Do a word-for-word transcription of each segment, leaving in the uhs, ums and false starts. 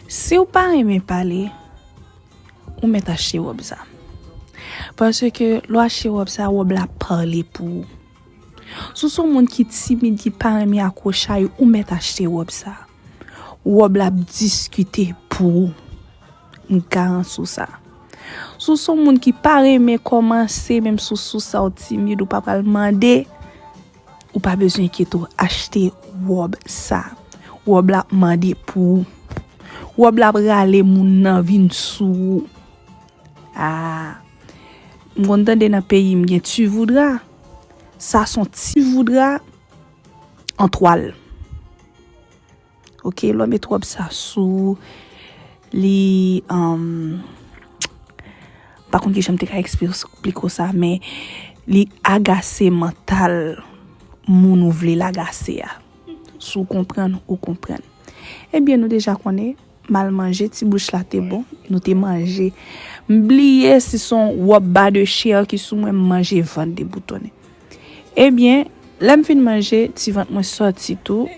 Si w pa renmen pale, ou mèt achte wòb sa. Paske lè w achte wòb sa, wòb la ap pale pou ou. Si w se yon moun ki timid, ki pa renmen akwochay, ou mèt achte wòb sa. Wòb la ap diskite pou ou. M garanti w sa. Si w se yon moun ki pa renmen kòmanse, menm si w sou sa w timid, ou pa pral mande, ou pa bezwen enkyete w, achte wòb sa. Wòb la ap mande pou ou. Wòb la ap rale moun nan vin sou ou. Ah, m konn tande nan peyi m gen ti voudra. Sa se yon ti voudra an twal. Ok, lè w met wòb sa sou li, um, pa konn kijan m te ka eksplike w sa, men li agase mantal moun ou vle l agase a. Si w konprann, ou konprann. Ebyen, nou deja konnen, m al manje, ti bouch la te bon, nou te manje. M bliye si se yon wòb ba de chè ki sou mwen, m manje vant deboutonnen. Ebyen, lè m fin manje, ti vant mwen sòti tou,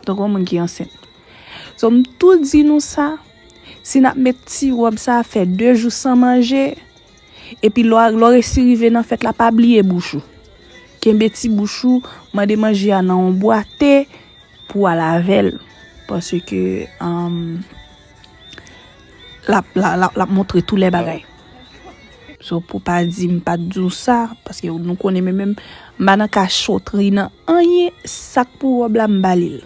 tankou yon moun ki ansent. So, m tou di nou sa, si n ap met ti wòb sa fè de jou san manje, epi lè w, lè w resi rive nan fèt la, pa bliye bouch ou. Kenbe ti bouch ou, mande manje a nan yon bwate pou w al avè l. Paske, um, l ap, l ap, l ap, l ap montre tou lè bagay. So, pou pa di m pa t di w sa, paske nou konnen men menm, m pa nan kachotri nan anyen, sa k pou wòb la, m ba li l.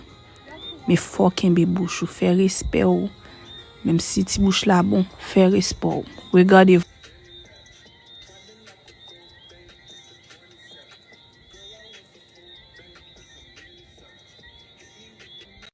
Men fò w kenbe bouch ou, fè respè w. Menm si ti bouch la bon, fè respè w. Regardez-vous.